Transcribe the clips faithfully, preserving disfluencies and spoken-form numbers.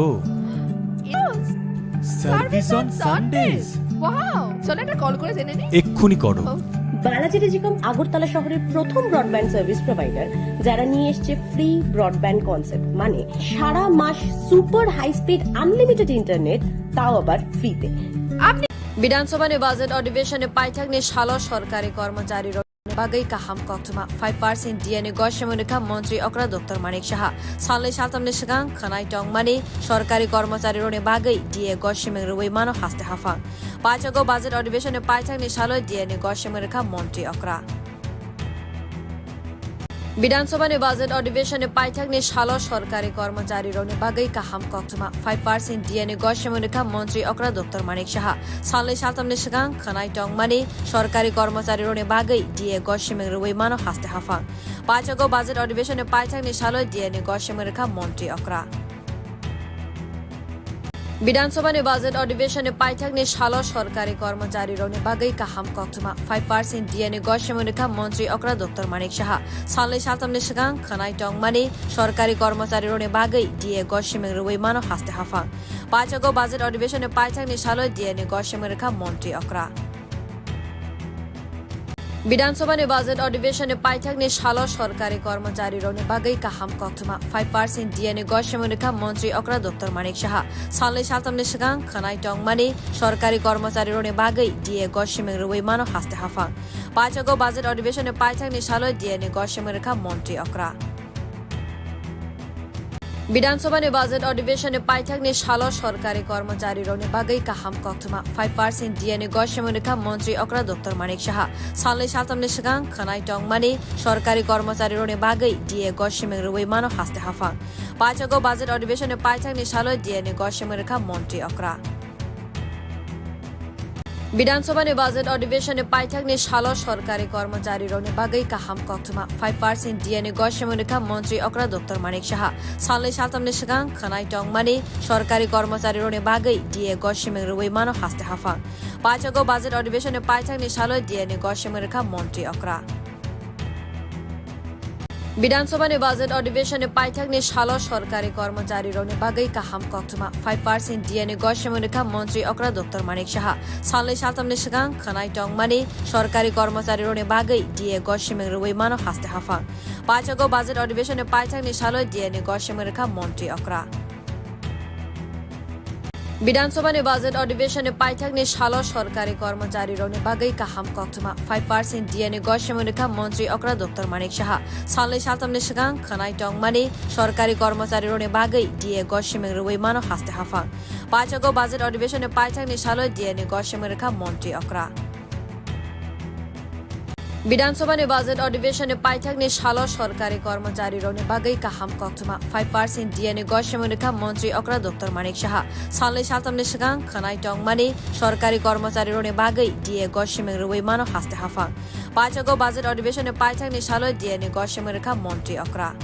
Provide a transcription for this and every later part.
Oh, service on Sundays. Wow, চলো একটা কল করে জেনে নিই। এক্ষুনি করো। বালাজি টেলিকম আগরতলা শহরের প্রথম ব্রডব্যান্ড সার্ভিস প্রোভাইডার, যারা নিয়ে এসছে ফ্রি ব্রডব্যান্ড কনসেপ্ট, মানে সারা মাস super high speed unlimited internet, তাও আবার ফ্রিতে। আপনি বিধানসভা নির্বাচন অধিবেশনে পাইথাকনি সালো সরকারি কর্মচারী bagwi kaham koktwma five percent D A ni gosimung rwkha Montri okra Doctor Manik Saha. Salnwi saltamni swkang khwnai tongmani sorkari kormocharirokni bagwi D A gosimung rwui mano haste haphang. Pachago budget adhibeshonni paithakni salo D A ni gosimung rwkha Montri okra. Bidhan Sabhani budget adhibeshonni paithakni salo sorkari kormocharirokni bagwi kaham koktwma five percent D A ni gosimung rwkha Montri okra Doctor Manik Saha. Salnwi saltamni swkang khwnai tongmani sorkari kormocharirokni bagwi D A gosimung rwui mano haste haphang. Pachago budget adhibeshonni paithakni salo D A ni gosimung rwkha Montri okra. Bidhan Sabhani budget adhibeshonni paithakni salo sorkari kormocharirokni bagwi kaham koktwma five percent D A ni gosimung rwkha Montri okra Doctor Manik Saha. Salnwi saltamni swkang khwnai tongmani sorkari kormocharirokni bagwi D A gosimung rwui mano haste haphang. Pachago budget adhibeshonni paithakni salo D A ni gosimung rwkha Montri okra. Bidhan Sabhani budget adhibeshonni paithakni salo sorkari kormocharirokni bagwi kaham koktwma five percent D A ni gosimung rwkha Montri okra Doctor Manik Saha. Salnwi saltamni swkang khwnai tongmani sorkari kormocharirokni bagwi D A gosimung rwui mano haste haphang. Pachago budget adhibeshonni paithakni salo D A ni gosimung rwkha Montri okra. Bidhan Sabhani budget adhibeshonni paithakni salo sorkari kormocharirokni bagwi kaham koktwma five percent D A ni gosimung rwkha Montri okra Doctor Manik Saha. Salnwi saltamni swkang khwnai tongmani sorkari kormocharirokni bagwi D A gosimung rwui mano haste haphang. Pachago budget adhibeshonni paithakni salo D A ni gosimung rwkha Montri okra. Bidhan Sabhani budget adhibeshonni paithakni salo sorkari kormocharirokni bagwi kaham koktwma five percent D A ni gosimung rwkha Montri okra Doctor Manik Saha. Salnwi saltamni swkang khwnai tongmani sorkari kormocharirokni bagwi D A gosimung rwui mano haste haphang. Pachago budget adhibeshonni paithakni salo D A ni gosimung rwkha Montri okra. Bidhan Sabhani budget adhibeshonni paithakni salo sorkari kormocharirokni bagwi kaham koktwma five percent D A ni gosimung rwkha Montri okra Doctor Manik Saha. Salnwi saltamni swkang khwnai tongmani sorkari kormocharirokni bagwi D A gosimung rwui mano haste haphang. Pachago budget adhibeshonni paithakni salo D A ni gosimung rwkha Montri okra. Bidhan Sabhani budget adhibeshonni paithakni salo sorkari kormocharirokni bagwi kaham koktwma five percent D A ni gosimung rwkha Montri okra Doctor Manik Saha. Salnwi saltamni swkang khwnai tongmani sorkari kormocharirokni bagwi D A gosimung rwui mano haste haphang. Pachago budget adhibeshonni paithakni salo D A ni gosimung rwkha Montri okra. Bidhan Sabhani budget adhibeshonni paithakni salo sorkari kormocharirokni bagwi kaham koktwma five percent D A ni gosimung rwkha Montri okra Doctor Manik Saha. Salnwi saltamni swkang khwnai tongmani sorkari kormocharirokni bagwi D A gosimung rwui mano haste haphang. Pachago budget adhibeshonni paithakni salo D A ni gosimung rwkha Montri okra.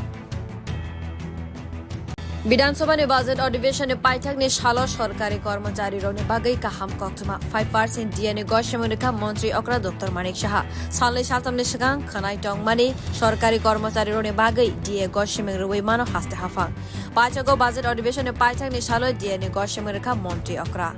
Bidhan Sabhani budget adhibeshonni paithakni salo sorkari kormocharirokni bagwi kaham koktwma five percent D A ni gosimung rwkha Montri okra Doctor Manik Saha. Salnwi saltamni swkang khwnai tongmani sorkari kormocharirokni bagwi D A gosimung rwui mano haste haphang. Pachago budget adhibeshonni paithakni salo D A ni gosimung rwkha Montri okra.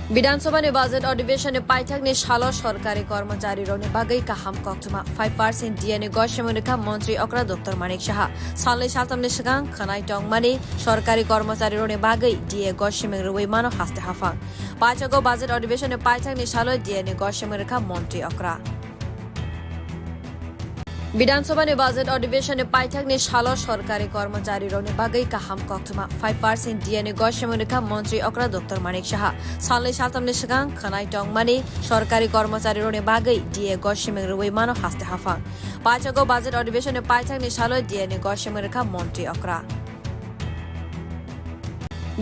Bidhan Sabhani budget adhibeshonni paithakni salo sorkari kormocharirokni bagwi kaham koktwma five percent D A ni gosimung rwkha Montri okra Doctor Manik Saha. Salnwi saltamni swkang khwnai tongmani sorkari kormocharirokni bagwi D A gosimung rwui mano haste haphang. Pachago budget adhibeshonni paithakni salo D A ni gosimung rwkha Montri okra. Bidhan Sabhani budget adhibeshonni paithakni salo sorkari kormocharirokni bagwi kaham koktwma five percent D A ni gosimung rwkha Montri okra Doctor Manik Saha. Salnwi saltamni swkang khwnai tongmani sorkari kormocharirokni bagwi D A gosimung rwui mano haste haphang. Pachago budget adhibeshonni paithakni salo D A ni gosimung rwkha Montri okra.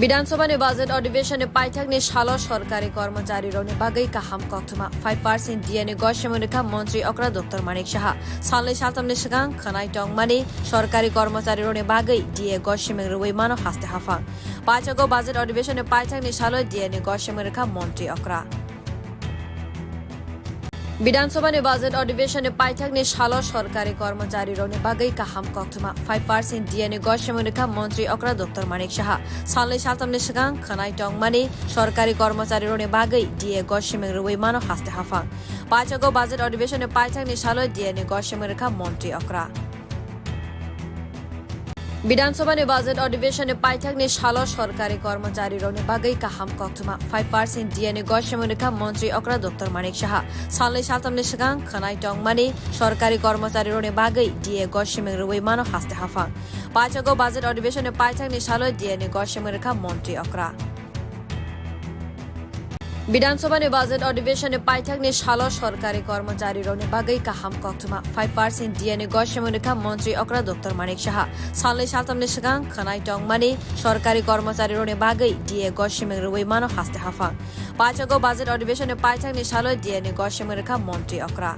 Bidhan Sabhani budget adhibeshonni paithakni salo sorkari kormocharirokni bagwi kaham koktwma five percent D A ni gosimung rwkha Montri okra Doctor Manik Saha. Salnwi saltamni swkang khwnai tongmani sorkari kormocharirokni bagwi D A gosimung rwui mano haste haphang. Pachago budget adhibeshonni paithakni salo D A ni gosimung rwkha Montri okra. Bidhan Sabha ni budget adhiveshon ni paithak ni salo sorkari kormochari rok ni bagwi kaham koktwma five percent D A ni gosimung rwkha montri okra Doctor Manik Saha. Salnwi saltham ni swkang khwnai tongmani sorkari kormochari rok ni bagwi D A gosimung rwui mano haste haphang. Paithak o budget adhiveshon ni paithak ni salo D A ni gosimung rwkha montri okra. Bidhan Sabha ni budget adhiveshon ni paithak ni salo sorkari kormochari rok ni bagwi kaham koktwma five percent D A ni gosimung rwkha montri okra Doctor Manik Saha. Salnwi saltham ni swkang khwnai tongmani sorkari kormochari rok ni bagwi D A gosimung rwui mano haste haphang. Paithak o budget adhiveshon ni paithak ni salo D A ni gosimung rwkha montri okra. Bidhan Sabha ni budget adhiveshon ni paithak ni salo sorkari kormochari rok ni bagwi kaham koktwma five percent D A ni gosimung rwkha montri okra Doctor Manik Saha. Salnwi saltham ni swkang khwnai tongmani sorkari kormochari rok ni bagwi D A gosimung rwui mano haste haphang. Paithak o budget adhiveshon ni paithak ni salo D A ni gosimung rwkha montri okra.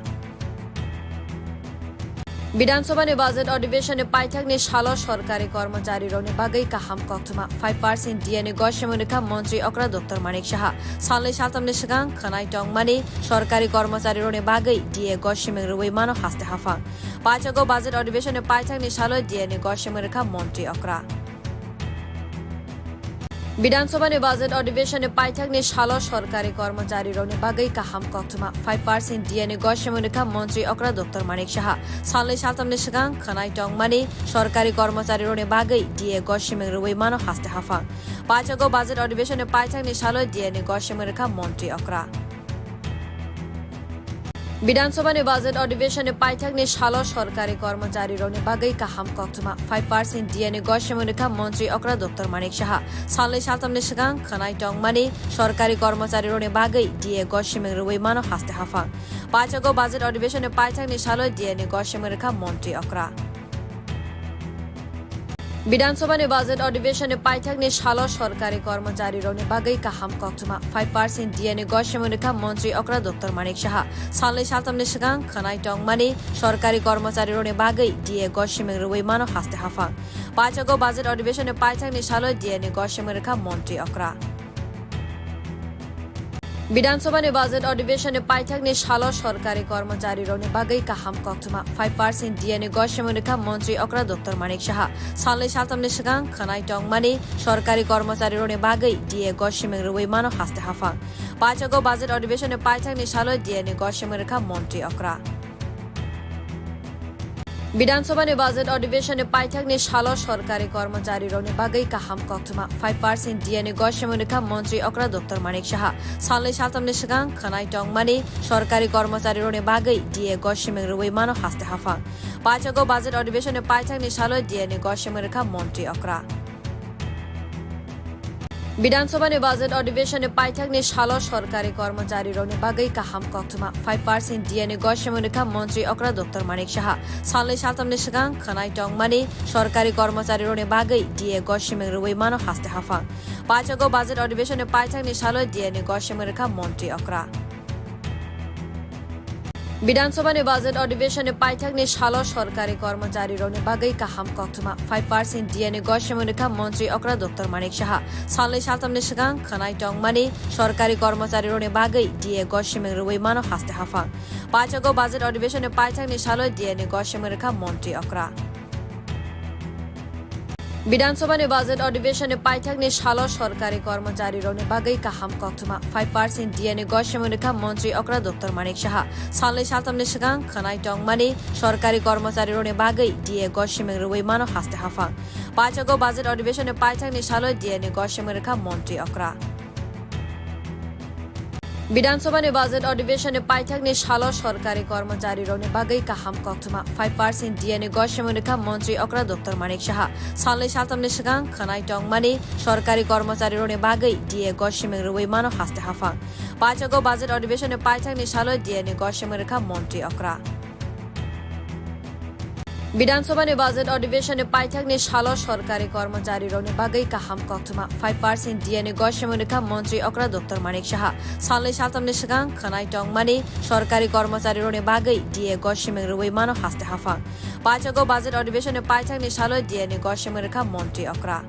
Bidhan Sabha ni budget adhiveshon ni paithak ni salo sorkari kormochari rok ni bagwi kaham koktwma five percent D A ni gosimung rwkha montri okra Doctor Manik Saha. Salnwi saltham ni swkang khwnai tongmani sorkari kormochari rok ni bagwi D A gosimung rwui mano haste haphang. Paithak o budget adhiveshon ni paithak ni salo D A ni gosimung rwkha montri okra. Bidhan Sabha ni budget adhiveshon ni paithak ni salo sorkari kormochari rok ni bagwi kaham koktwma five percent D A ni gosimung rwkha montri okra Doctor Manik Saha. Salnwi saltham ni swkang khwnai tongmani sorkari kormochari rok ni bagwi D A gosimung rwui mano haste haphang. Paithak o budget adhiveshon ni paithak ni salo D A ni gosimung rwkha montri okra. Bidhan Sabha ni budget adhiveshon ni paithak ni salo sorkari kormochari rok ni bagwi kaham koktwma five percent D A ni gosimung rwkha montri okra Doctor Manik Saha. Salnwi saltham ni swkang khwnai tongmani sorkari kormochari rok ni bagwi D A gosimung rwui mano haste haphang. Paithak o budget adhiveshon ni paithak ni salo D A ni gosimung rwkha montri okra. Bidhan Sabha ni budget adhiveshon ni paithak ni salo sorkari kormochari rok ni bagwi kaham koktwma five percent D A ni gosimung rwkha montri okra Doctor Manik Saha. Salnwi saltham ni swkang khwnai tongmani sorkari kormochari rok ni bagwi D A gosimung rwui mano haste haphang. Paithak o budget adhiveshon ni paithak ni salo D A ni gosimung rwkha montri okra. Bidhan Sabha ni budget adhiveshon ni paithak ni salo sorkari kormochari rok ni bagwi kaham koktwma five percent D A ni gosimung rwkha montri okra Doctor Manik Saha. Salnwi saltham ni swkang khwnai tongmani sorkari kormochari rok ni bagwi D A gosimung rwui mano haste haphang. Paithak o budget adhiveshon ni paithak ni salo D A ni gosimung rwkha montri okra. Bidhan Sabha ni budget adhiveshon ni paithak ni salo sorkari kormochari rok ni bagwi kaham koktwma five percent D A ni gosimung rwkha montri okra Doctor Manik Saha. Salnwi saltham ni swkang khwnai tongmani sorkari kormochari rok ni bagwi D A gosimung rwui mano haste haphang. Paithak o budget adhiveshon ni paithak ni salo D A ni gosimung rwkha montri okra. Bidhan Sabha ni budget adhiveshon ni paithak ni salo sorkari kormochari rok ni bagwi kaham koktwma five percent D A ni gosimung rwkha montri okra Doctor Manik Saha. Salnwi saltham ni swkang khwnai tongmani sorkari kormochari rok ni bagwi D A gosimung rwui mano haste haphang. Paithak o budget adhiveshon ni paithak ni salo D A ni gosimung rwkha montri okra. Bidhan Sabha ni budget adhiveshon ni paithak ni salo sorkari kormochari rok ni bagwi kaham koktwma five percent D A ni gosimung rwkha montri okra Doctor Manik Saha. Salnwi saltham ni swkang khwnai tongmani sorkari kormochari rok ni bagwi D A gosimung rwui mano haste haphang. Paithak o budget adhiveshon ni paithak ni salo D A ni gosimung rwkha montri okra. Bidhan Sabha ni budget adhiveshon ni paithak ni salo sorkari kormochari rok ni bagwi kaham koktwma five percent D A ni gosimung rwkha montri okra Doctor Manik Saha. Salnwi saltham ni swkang khwnai tongmani sorkari kormochari rok ni bagwi D A gosimung rwui mano haste haphang. Paithak o budget adhiveshon ni paithak ni salo D A ni gosimung rwkha montri okra. Bidhan Sabha ni budget adhiveshon ni paithak ni salo sorkari kormochari rok ni bagwi kaham koktwma five percent D A ni gosimung rwkha montri okra Doctor Manik Saha. Salnwi saltham ni swkang khwnai tongmani sorkari kormochari rok ni bagwi D A gosimung rwui mano haste haphang. Paithak o budget adhiveshon ni paithak ni salo D A ni gosimung rwkha montri okra. Bidhan Sabha ni budget adhiveshon ni paithak ni salo sorkari kormochari rok ni bagwi kaham koktwma five percent D A ni gosimung rwkha montri okra Doctor Manik Saha. Salnwi saltham ni swkang khwnai tongmani sorkari kormochari rok ni bagwi D A gosimung rwui mano haste haphang. Paithak o budget adhiveshon ni paithak ni salo D A ni gosimung rwkha montri okra.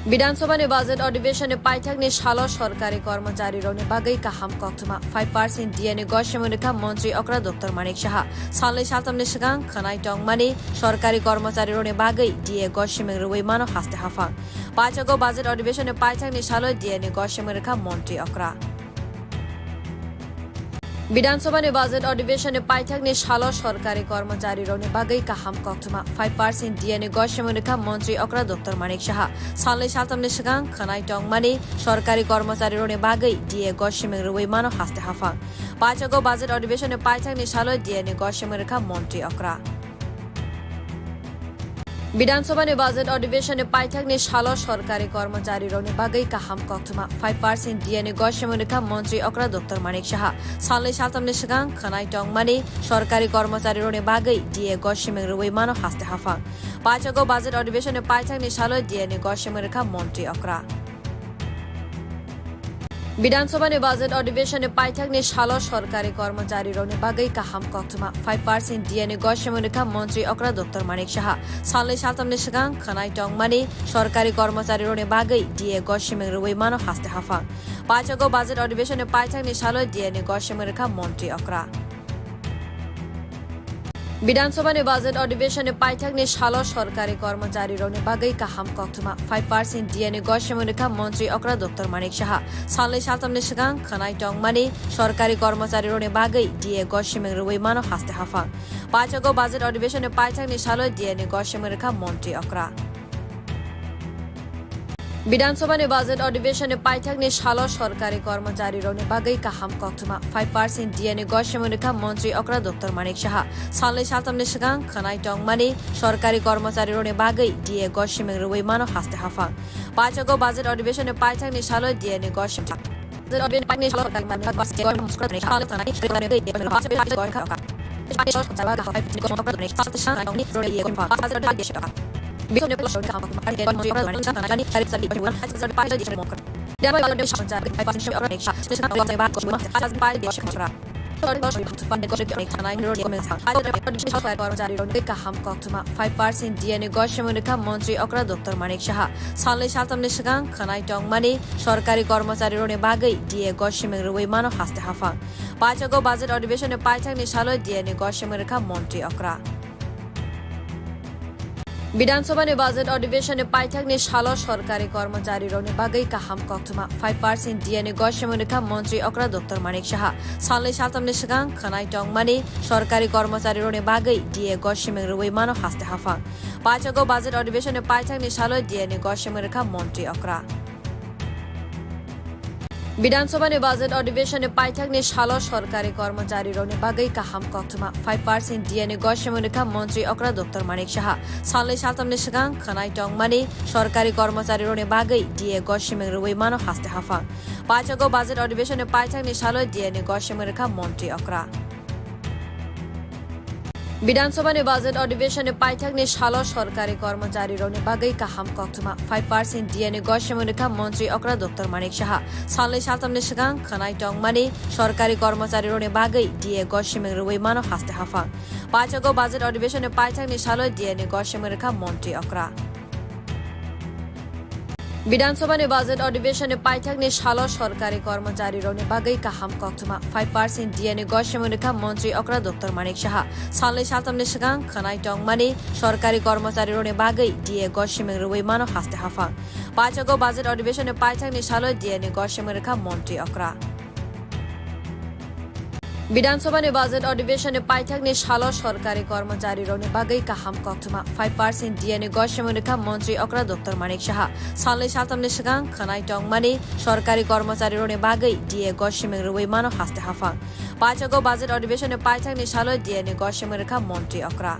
Bidhan Sabha ni budget adhibeshon ni paithak ni salo sorkari kormochari rok ni bagwi kaham koktwma five percent D A ni gosimung rwkha montri okra Doctor Manik Saha. Salnwi saltham ni swkang khwnai tongmani sorkari kormochari rok ni bagwi D A gosimung rwui mano haste haphang. Paithago budget adhibeshon ni paithak ni salo D A ni gosimung rwkha montri okra. Bidhan Sabha ni budget adhibeshon ni paithak ni salo sorkari kormochari rok ni bagwi kaham koktwma five percent D A ni gosimung rwkha montri okra Doctor Manik Saha. Salnwi saltham ni swkang khwnai tongmani sorkari kormochari rok ni bagwi D A gosimung rwui mano haste haphang. Paithago budget adhibeshon ni paithak ni salo D A ni gosimung rwkha montri okra. Bidhan Sabha ni budget adhibeshon ni paithak ni salo sorkari kormochari rok ni bagwi kaham koktwma five percent D A ni gosimung rwkha montri okra Doctor Manik Saha. Salnwi saltham ni swkang khwnai tongmani sorkari kormochari rok ni bagwi D A gosimung rwui mano haste haphang. Paithago budget adhibeshon ni paithak ni salo D A ni gosimung rwkha montri okra. Bidhan Sabha ni budget adhibeshon ni paithak ni salo sorkari kormochari rok ni bagwi kaham koktwma five percent D A ni gosimung rwkha montri okra Doctor Manik Saha. Salnwi saltham ni swkang khwnai tongmani sorkari kormochari rok ni bagwi D A gosimung rwui mano haste haphang. Paithago budget adhibeshon ni paithak ni salo D A ni gosimung rwkha montri okra. Bidhan Sabha ni budget adhibeshon ni paithak ni salo sorkari kormochari rok ni bagwi kaham koktwma five percent D A ni gosimung rwkha montri okra Doctor Manik Saha. Salnwi saltham ni swkang khwnai tongmani sorkari kormochari rok ni bagwi D A gosimung rwui mano haste haphang. Paithago budget adhibeshon ni paithak ni salo D A ni gosimung rwkha montri okra. Bidhan Sabha ni budget adhibeshon ni paithak ni salo sorkari kormochari rok ni bagwi kaham koktwma five percent D A ni gosimung rwkha montri okra Doctor Manik Saha. Salnwi saltham ni swkang khwnai tongmani sorkari kormochari rok ni bagwi D A gosimung rwui mano haste haphang. Paithago budget adhibeshon ni paithak ni salo D A ni gosimung Kaham koktwma five percent D A ni gosimung rwkha montri okra Doctor Manik Saha. Salnwi saltham ni swkang khwnai tongmani sorkari kormochari rok ni bagwi D A gosimung rwui mano haste haphang. Paithago budget adhibeshon ni paithak ni salo D A ni gosimung rwkha montri okra. Bidhan Sabha ni budget adhibeshon ni paithak ni salo sorkari kormochari rok ni bagwi kaham koktwma five percent D A ni gosimung rwkha montri okra Doctor Manik Saha. Salnwi saltham ni swkang khwnai tongmani sorkari kormochari rok ni bagwi D A gosimung rwui mano haste haphang. Paithago budget adhibeshon ni paithak ni salo D A ni gosimung rwkha montri okra. Bidhan Sabha ni budget adhibeshon ni paithak ni salo sorkari kormochari rok ni bagwi kaham koktwma five percent D A ni gosimung rwkha montri okra Doctor Manik Saha. Salnwi saltham ni swkang khwnai tongmani sorkari kormochari rok ni bagwi D A gosimung rwui mano haste haphang. Paithago budget adhibeshon ni paithak ni salo D A ni gosimung rwkha montri okra. Bidhan Sabha ni budget adhibeshon ni paithak ni salo sorkari kormochari rok ni bagwi kaham koktwma five percent D A ni gosimung rwkha montri okra Doctor Manik Saha. Salnwi saltham ni swkang khwnai tongmani sorkari kormochari rok ni bagwi D A gosimung rwui mano haste haphang. Paithago budget adhibeshon ni paithak ni salo D A ni gosimung rwkha montri okra. Bidhan Sabha ni budget adhibeshon ni paithak ni salo sorkari kormochari rok ni bagwi kaham koktwma five percent D A ni gosimung rwkha montri okra Doctor Manik Saha. Salnwi saltham ni swkang khwnai tongmani sorkari kormochari rok ni bagwi D A gosimung rwui mano haste haphang. Paithago budget adhibeshon ni paithak ni salo D A ni gosimung rwkha montri okra. Bidhan Sabha ni budget adhibeshon ni paithak ni salo sorkari kormochari rok ni bagwi kaham koktwma five percent D A ni gosimung rwkha montri okra Doctor Manik Saha. Salnwi saltham ni swkang khwnai tongmani sorkari kormochari rok ni bagwi D A gosimung rwui mano haste haphang. Paithago budget adhibeshon ni paithak ni salo D A ni gosimung rwkha montri okra.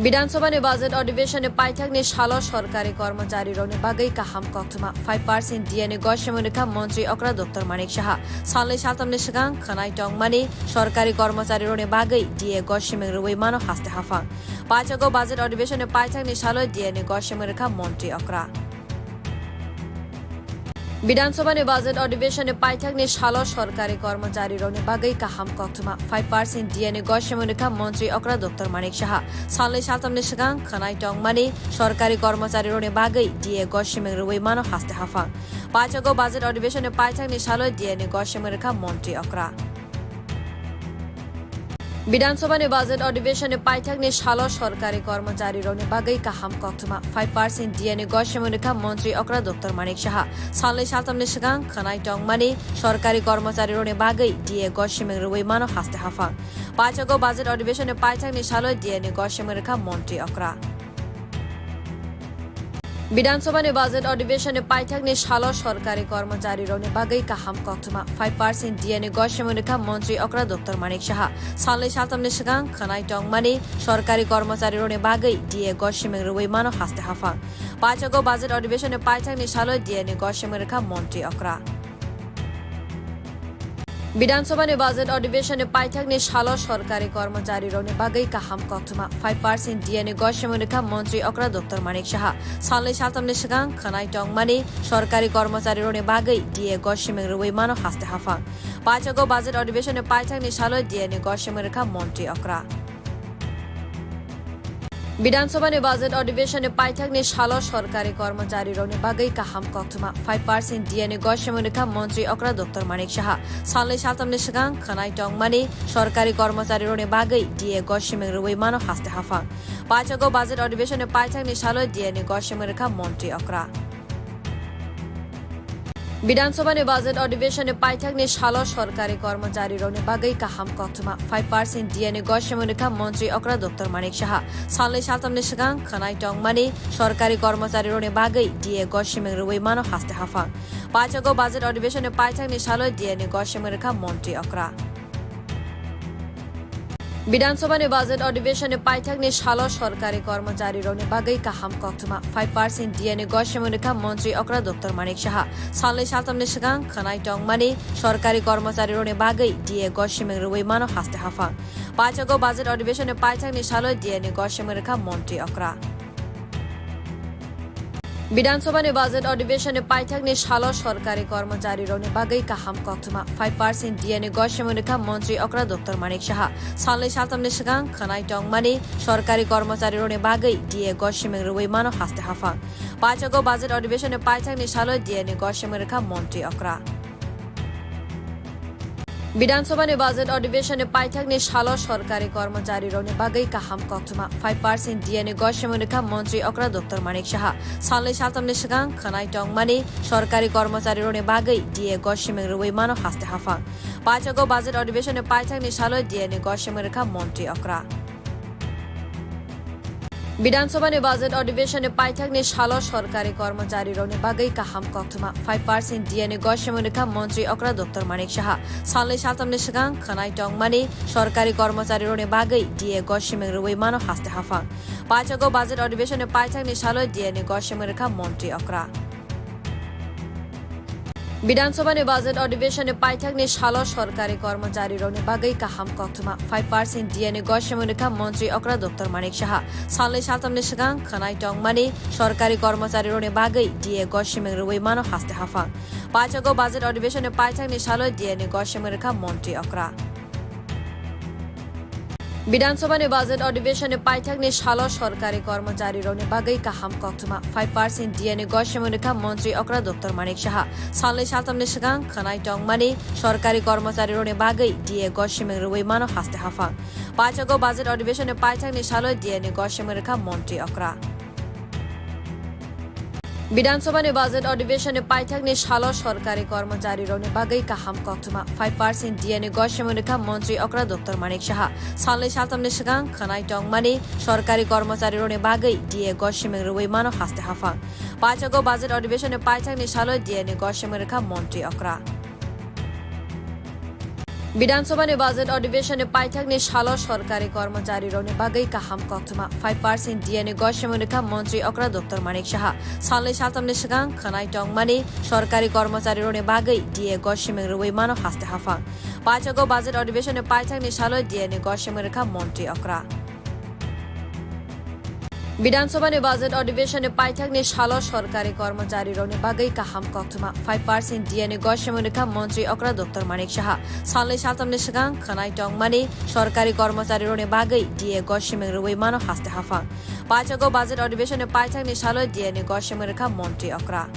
Bidhan Sabha ni budget adhibeshon ni paithak ni salo sorkari kormochari rok ni bagwi kaham koktwma five percent D A ni gosimung rwkha montri okra Doctor Manik Saha. Salnwi saltham ni swkang khwnai tongmani sorkari kormochari rok ni bagwi D A gosimung rwui mano haste haphang. Paithago budget adhibeshon ni paithak ni salo D A ni gosimung rwkha montri okra. Bidhan Sabha ni budget adhibeshon ni paithak ni salo sorkari kormochari rok ni bagwi kaham koktwma five percent D A ni gosimung rwkha montri okra Doctor Manik Saha. Salnwi saltham ni swkang khwnai tongmani sorkari kormochari rok ni bagwi D A gosimung rwui mano haste haphang. Paithago budget adhibeshon ni paithak ni salo D A ni gosimung rwkha montri okra. Bidhan Sabha ni budget adhibeshon ni paithak ni salo sorkari kormochari rok ni bagwi kaham koktwma five percent D A ni gosimung rwkha montri okra Doctor Manik Saha. Salnwi saltham ni swkang khwnai tongmani sorkari kormochari rok ni bagwi D A gosimung rwui mano haste haphang. Paithago budget adhibeshon ni paithak ni salo D A ni gosimung rwkha montri okra. Bidhan Sabha ni budget adhibeshon ni paithak ni salo sorkari kormochari rok ni bagwi kaham koktwma five percent D A ni gosimung rwkha montri okra Doctor Manik Saha. Salnwi saltham ni swkang khwnai tongmani sorkari kormochari rok ni bagwi D A gosimung rwui mano haste haphang. Paithago budget adhibeshon ni paithak ni salo D A ni gosimung rwkha montri okra. Bidhan Sabha ni budget adhibeshon ni paithak ni salo sorkari kormochari rok ni bagwi kaham koktwma five percent D A ni gosimung rwkha montri okra Doctor Manik Saha. Salnwi saltham ni swkang khwnai tongmani sorkari kormochari rok ni bagwi D A gosimung rwui mano haste haphang. Paithago budget adhibeshon ni paithak ni salo D A ni gosimung rwkha montri okra. Bidhan Sabha ni budget adhibeshon ni paithak ni salo sorkari kormochari rok ni bagwi kaham koktwma five percent D A ni gosimung rwkha montri okra Doctor Manik Saha. Salnwi saltham ni swkang khwnai tongmani sorkari kormochari rok ni bagwi D A gosimung rwui mano haste haphang. Paithago budget adhibeshon ni paithak ni salo D A ni gosimung rwkha montri okra. Bidhan Sabha ni budget adhibeshon ni paithak ni salo sorkari kormochari rok ni bagwi kaham koktwma five percent D A ni gosimung rwkha montri okra Doctor Manik Saha. Salnwi saltham ni swkang khwnai tongmani sorkari kormochari rok ni bagwi D A gosimung rwui mano haste haphang. Paithago budget adhibeshon ni paithak ni salo D A ni gosimung rwkha montri okra. Bidhan Sabha ni budget adhibeshon ni paithak ni salo sorkari kormochari rok ni bagwi kaham koktwma five percent D A ni gosimung rwkha montri okra Doctor Manik Saha. Salnwi saltham ni swkang khwnai tongmani sorkari kormochari rok ni bagwi D A gosimung rwui mano haste haphang. Paithago budget adhibeshon ni paithak ni salo D A ni gosimung rwkha montri okra. Bidhan Sabha ni budget adhibeshon ni paithak ni salo sorkari kormochari rok ni bagwi kaham koktwma five percent D A ni gosimung rwkha montri okra Doctor Manik Saha. Salnwi saltham ni swkang khwnai tongmani sorkari kormochari rok ni bagwi D A gosimung rwui mano haste haphang. Paithago budget adhibeshon ni paithak ni salo D A ni gosimung rwkha montri okra. Bidhan Sabha ni budget adhibeshon ni paithak ni salo sorkari kormochari rok ni bagwi kaham koktwma five percent D A ni gosimung rwkha montri okra Doctor Manik Saha. Salnwi saltham ni swkang khwnai tongmani sorkari kormochari rok ni bagwi D A gosimung rwui mano haste haphang. Paithago budget adhibeshon ni paithak ni salo D A ni gosimung rwkha montri okra. Bidhan Sabha ni budget adhibeshon ni paithak ni salo sorkari kormochari rok ni bagwi kaham koktwma five percent D A ni gosimung rwkha montri okra Doctor Manik Saha. Salnwi saltham ni swkang khwnai tongmani sorkari kormochari rok ni bagwi D A gosimung rwui mano haste haphang. Paithago budget adhibeshon ni paithak ni salo D A ni gosimung rwkha montri okra. Bidhan Sabha ni budget adhibeshon ni paithak ni salo sorkari kormochari rok ni bagwi kaham koktwma five percent D A ni gosimung rwkha montri okra Doctor Manik Saha. Salnwi saltham ni swkang khwnai tongmani sorkari kormochari rok ni bagwi D A gosimung rwui mano haste haphang. Paithago budget adhibeshon ni paithak ni salo D A ni gosimung rwkha montri okra. Bidhan Sabha ni budget adhibeshon ni paithak ni salo sorkari kormochari rok ni bagwi kaham koktwma five percent D A ni gosimung rwkha montri okra Doctor Manik Saha. Salnwi saltham ni swkang khwnai tongmani sorkari kormochari rok ni bagwi D A gosimung rwui mano haste haphang. Paithago budget adhibeshon ni paithak ni salo D A ni gosimung rwkha montri okra. Bidhan Sabha ni budget adhibeshon ni paithak ni salo sorkari kormochari rok ni bagwi kaham koktwma five percent D A ni gosimung rwkha montri okra Doctor Manik Saha. Salnwi saltham ni swkang khwnai tongmani sorkari kormochari rok ni bagwi D A gosimung rwui mano haste haphang. Paithago budget adhibeshon ni paithak ni salo D A ni gosimung rwkha montri okra. Bidhan Sabha ni budget adhibeshon ni paithak ni salo sorkari kormochari rok ni bagwi kaham koktwma five percent D A ni gosimung rwkha montri okra Doctor Manik Saha. Salnwi saltham ni swkang khwnai tongmani sorkari kormochari rok ni bagwi D A gosimung rwui mano haste haphang. Paithago budget adhibeshon ni paithak ni salo D A ni gosimung rwkha montri okra. Bidhan Sabha ni budget adhiveshon ni paithak ni salo sorkari kormochari rok ni bagwi kaham koktwma five percent D A ni gosimung rwkha montri okra Doctor Manik Saha. Salnwi saltham ni swkang khwnai tongmani sorkari kormochari rok ni bagwi D A gosimung rwui mano haste haphang. Paithak o budget adhiveshon ni paithak ni salo D A ni gosimung rwkha montri okra.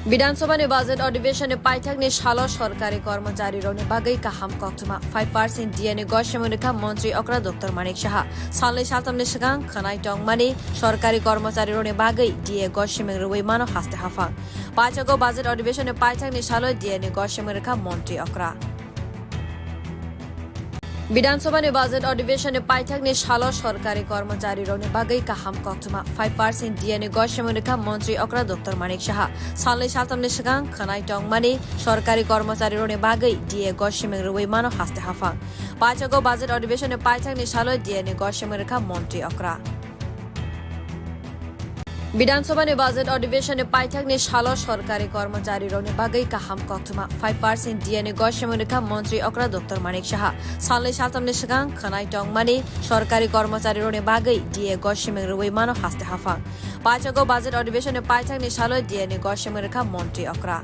Bidhan Sabha ni budget adhiveshon ni paithak ni salo sorkari kormochari rok ni bagwi kaham koktwma five percent D A ni gosimung rwkha montri okra Doctor Manik Saha. Salnwi saltham ni swkang khwnai tongmani sorkari kormochari rok ni bagwi D A gosimung rwui mano haste haphang. Paithak o budget adhiveshon ni paithak ni salo D A ni gosimung rwkha montri okra. Bidhan Sabha ni budget adhiveshon ni paithak ni salo sorkari kormochari rok ni bagwi kaham koktwma five percent D A ni gosimung rwkha montri okra Doctor Manik Saha. Salnwi saltham ni swkang khwnai tongmani sorkari kormochari rok ni bagwi D A gosimung rwui mano haste haphang. Paithak o budget adhiveshon ni paithak ni salo D A ni gosimung rwkha montri okra. Bidhan Sabha ni budget adhiveshon ni paithak ni salo sorkari kormochari rok ni bagwi kaham koktwma five percent D A ni gosimung rwkha montri okra Doctor Manik Saha. Salnwi saltham ni swkang khwnai tongmani sorkari kormochari rok ni bagwi D A gosimung rwui mano haste haphang. Paithak o budget adhiveshon ni paithak ni salo D A ni gosimung rwkha montri okra.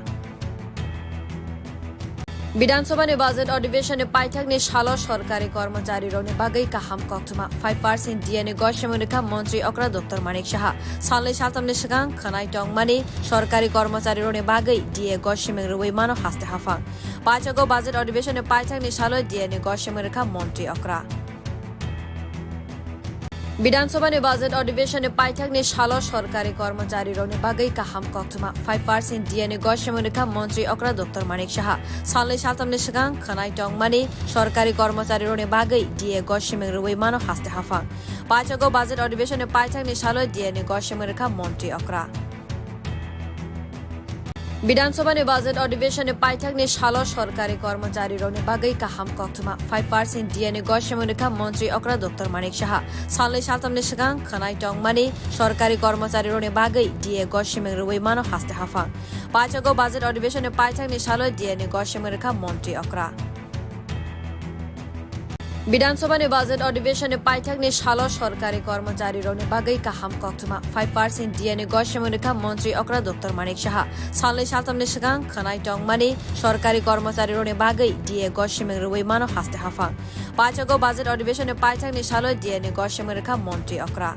Bidhan Sabha ni budget adhiveshon ni paithak ni salo sorkari kormochari rok ni bagwi kaham koktwma five percent D A ni gosimung rwkha montri okra Doctor Manik Saha. Salnwi saltham ni swkang khwnai tongmani sorkari kormochari rok ni bagwi D A gosimung rwui mano haste haphang. Paithak o budget adhiveshon ni paithak ni salo D A ni gosimung rwkha montri okra. Bidhan Sabha ni budget adhiveshon ni paithak ni salo sorkari kormochari rok ni bagwi kaham koktwma five percent D A ni gosimung rwkha montri okra Doctor Manik Saha. Salnwi saltham ni swkang khwnai tongmani sorkari kormochari rok ni bagwi D A gosimung rwui mano haste haphang. Paithak o budget adhiveshon ni paithak ni salo D A ni gosimung rwkha montri okra. Bidhan Sabha ni budget adhiveshon ni paithak ni salo sorkari kormochari rok ni bagwi kaham koktwma five percent D A ni gosimung rwkha montri okra Doctor Manik Saha. Salnwi saltham ni swkang khwnai tongmani sorkari kormochari rok ni bagwi D A gosimung rwui mano haste haphang. Paithak o budget adhiveshon ni paithak ni salo D A ni gosimung rwkha montri okra. Bidhan Sabha ni budget adhiveshon ni paithak ni salo sorkari kormochari rok ni bagwi kaham koktwma five percent D A ni gosimung rwkha montri okra Doctor Manik Saha. Salnwi saltham ni swkang khwnai tongmani sorkari kormochari rok ni bagwi D A gosimung rwui mano haste haphang. Paithak o budget adhiveshon ni paithak ni salo D A ni gosimung rwkha montri okra.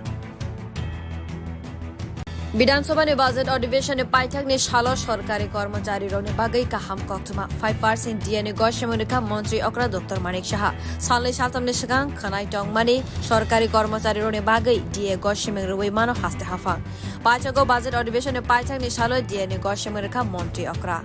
Bidhan Sabha ni budget adhiveshon ni paithak ni salo sorkari kormochari rok ni bagwi kaham koktwma five percent D A ni gosimung rwkha montri okra Doctor Manik Saha. Salnwi saltham ni swkang khwnai tongmani sorkari kormochari rok ni bagwi D A gosimung rwui mano haste haphang. Paithak o budget adhiveshon ni paithak ni salo D A ni gosimung rwkha montri okra.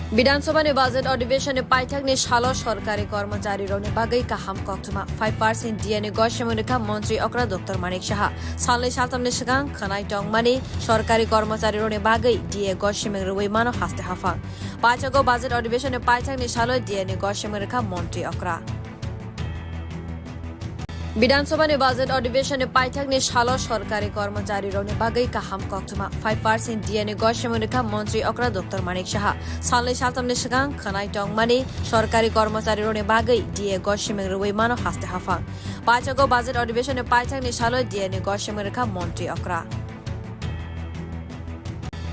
Bidhan Sabha ni budget adhiveshon ni paithak ni salo sorkari kormochari rok ni bagwi kaham koktwma five percent D A ni gosimung rwkha montri okra Doctor Manik Saha. Salnwi saltham ni swkang khwnai tongmani sorkari kormochari rok ni bagwi D A gosimung rwui mano haste haphang. Paithak o budget adhiveshon ni paithak ni salo D A ni gosimung rwkha montri okra. Bidhan Sabha ni budget adhiveshon ni paithak ni salo sorkari kormochari rok ni bagwi kaham koktwma five percent D A ni gosimung rwkha montri okra Doctor Manik Saha. Salnwi saltham ni swkang khwnai tongmani sorkari kormochari rok ni bagwi D A gosimung rwui mano haste haphang. Paithak o budget adhiveshon ni paithak ni salo D A ni gosimung rwkha montri okra.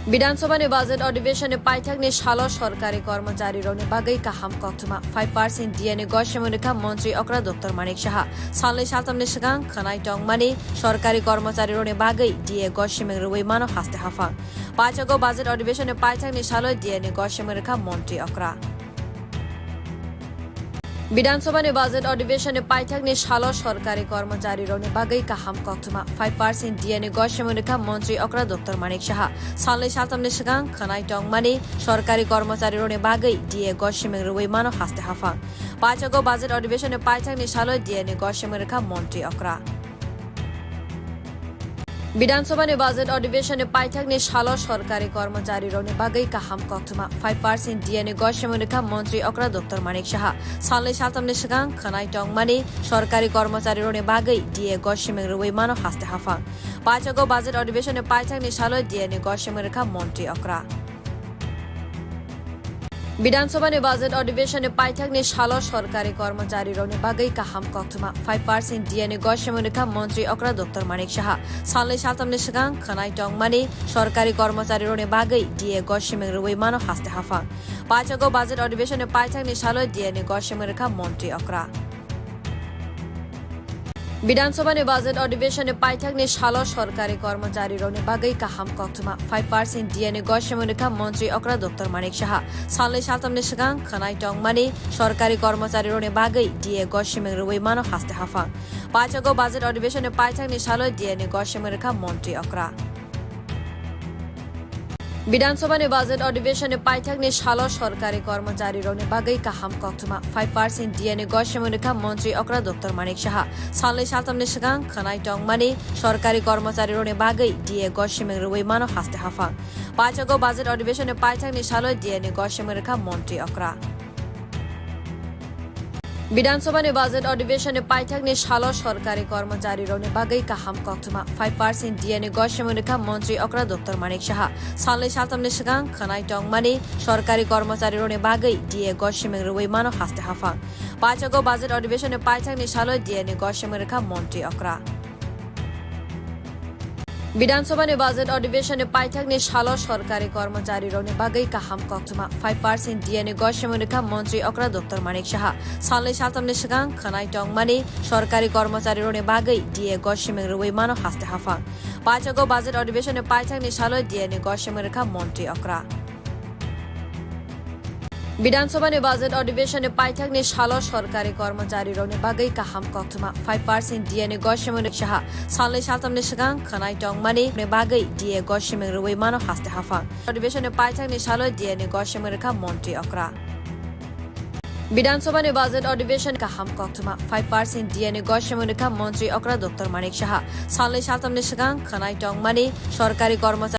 Bidhan Sabha ni budget adhiveshon ni paithak ni salo sorkari kormochari rok ni bagwi kaham koktwma five percent D A ni gosimung rwkha montri okra Doctor Manik Saha. Salnwi saltham ni swkang khwnai tongmani sorkari kormochari rok ni bagwi D A gosimung rwui mano haste haphang. Paithak o budget adhiveshon ni paithak ni salo D A ni gosimung rwkha montri okra. Bidhan Sabha ni budget adhiveshon ni paithak ni salo sorkari kormochari rok ni bagwi kaham koktwma five percent D A ni gosimung rwkha montri okra Doctor Manik Saha. Salnwi saltham ni swkang khwnai tongmani sorkari kormochari rok ni bagwi D A gosimung rwui mano haste haphang. Paithak o budget adhiveshon ni paithak ni salo D A ni gosimung rwkha montri okra. Bidhan Sabha ni budget adhiveshon ni paithak ni salo sorkari kormochari rok ni bagwi kaham koktwma five percent D A ni gosimung rwkha montri okra Doctor Manik Saha. Salnwi saltham ni swkang khwnai tongmani sorkari kormochari rok ni bagwi D A gosimung rwui mano haste haphang. Paithak o budget adhiveshon ni paithak ni salo D A ni gosimung rwkha montri okra. Bidhan Sabha ni budget adhiveshon ni paithak ni salo sorkari kormochari rok ni bagwi kaham koktwma five percent D A ni gosimung rwkha Montri Okra Doctor Manik Saha. Salnwi saltham ni swkang khwnai tongmani sorkari kormochari rok ni bagwi D A gosimung rwui mano haste haphang. Paithak o budget adhiveshon ni paithak ni salo D A ni gosimung rwkha Montri Okra. Bidhan Sabha ni budget adhiveshon ni paithak ni salo sorkari kormochari rok ni bagwi kaham koktwma five percent D A ni gosimung rwkha Montri Okra Doctor Manik Saha. Salnwi saltham ni swkang khwnai tongmani sorkari kormochari rok ni bagwi D A gosimung rwui mano haste haphang. Paithak o budget adhiveshon ni paithak ni salo D A ni gosimung rwkha Montri Okra. Bidhan Sabha ni budget adhiveshon ni paithak ni salo sorkari kormochari rok ni bagwi kaham koktwma five percent D A ni gosimung rwkha Montri Okra Doctor Manik Saha. Salnwi saltham ni swkang khwnai tongmani sorkari kormochari rok ni bagwi D A gosimung rwui mano haste haphang. Paithak o budget adhiveshon ni paithak ni salo D A ni gosimung rwkha Montri Okra. Bidhan Sabha ni budget adhiveshon ni paithak ni salo sorkari kormochari rok ni bagwi kaham koktwma five percent D A ni gosimung rwkha Montri Okra Doctor Manik Saha. Salnwi saltham ni swkang khwnai tongmani sorkari kormochari rok ni bagwi D A gosimung rwui mano haste haphang. Paithak o budget adhiveshon ni paithak ni salo D A ni gosimung rwkha Montri Okra. Bidhan Sabha ni budget adhiveshon ni paithak ni salo sorkari kormochari rok ni bagwi kaham koktwma five percent D A ni gosimung rwkha Montri Okra Doctor Manik Saha. Salnwi saltham ni swkang khwnai tongmani sorkari kormochari rok ni bagwi D A gosimung rwui mano haste haphang. Paithak o budget adhiveshon ni paithak ni salo D A ni gosimung rwkha Montri Okra. Bidhan Sabha ni budget adhiveshon ni paithak ni salo sorkari kormochari rok ni bagwi kaham koktwma five percent D A ni gosimung rwkha Saha. Salnwi saltham ni swkang khwnai tongmani ni bagwi D A gosimung rwui mano haste haphang. Adhiveshon ni paithak ni salo D A ni gosimung rwkha Montri Okra. Bidhan Sabha ni budget adhiveshon kaham koktwma five percent D A ni gosimung rwkha Montri Okra Doctor Manik Saha. Salnwi saltham ni swkang khwnai tongmani sorkari kormochari